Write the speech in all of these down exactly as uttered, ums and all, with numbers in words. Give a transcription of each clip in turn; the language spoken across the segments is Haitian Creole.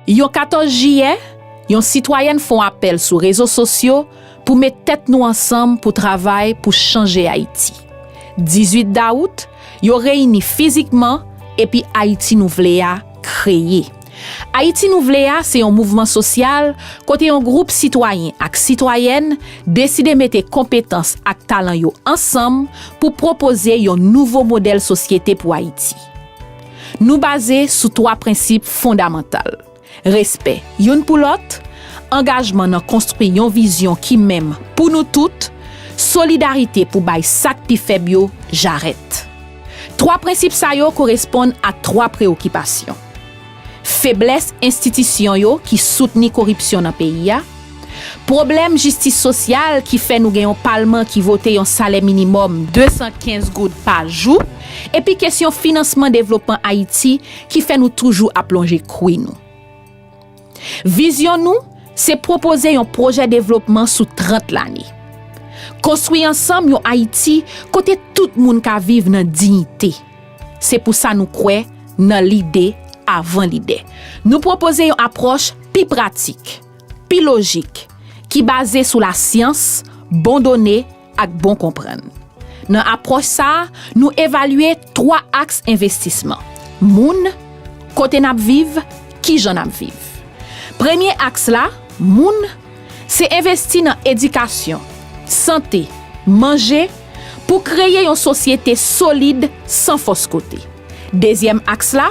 Yon katòz jiyè, yon sitwayèn fè yon apèl sou rezo sosyo pou met tèt nou ansanm pou travay pou chanje Ayiti. Dizuit dawout, yo reyini fizikman epi Ayiti Nou Vle a kreye. Ayiti Nou Vle a se yon mouvman sosyal kote yon gwoup sitwayen ak sitwayèn deside mete konpetans ak talan yo ansanm pou pwopoze yon nouvo modèl sosyete pou Ayiti. Nou baze sou twa prensip fondamantal: respè youn pou lòt, angajman nan konstwi yon vizyon ki menm pou nou tout, solidarite pou bay sa k pi fèb yo jarèt. Twa prensip sa yo koresponn a twa preyokipasyon: feblès enstitisyon yo ki soutni koripsyon nan peyi a, pwoblèm jistis sosyal ki fè nou gen yon palman ki vote yon salè minimòm de san kenz goud pa jou, epi kesyon finansman devlopman Ayiti ki fè nou toujou ap lonje kwi nou. Vizyon nou se pwopoze yon pwojè devlopman sou trant lane. Konstwi ansanm yon Ayiti kote tout moun ka viv nan diyite. Se pou sa nou kwè nan lide avan lidè. Nou pwopoze yon apwòch pi pratik, pi lojik, ki baze sou lasyans, bon done ak bon konprann. Nan apwòch sa a, nou evalye twa aks envestisman: moun, kote n ap viv, kijan n ap viv. Premye aks la, moun, se envesti nan edikasyon, sante, manje, pou kreye yon sosyete solid san fòs kote. Dezyèm aks la,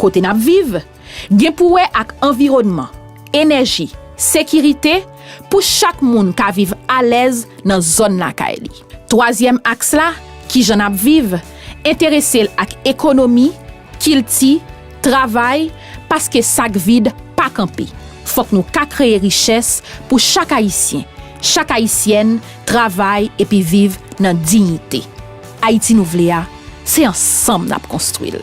kote n ap viv, gen pou wè ak anviwònman, enèji, sekirite, pou chak moun ka viv alèz nan zòn lakay li. Twazyèm aks la, kijan n ap viv, enterese l ak ekonomi, kilti, travay, paske sa k vid pa kanpe. Fòk nou ka kreye richès pou chak Ayisyen, chak Ayisyèn travay epi viv nan diyite. Ayiti Nou Vle a, se ansanm n ap konstwi l.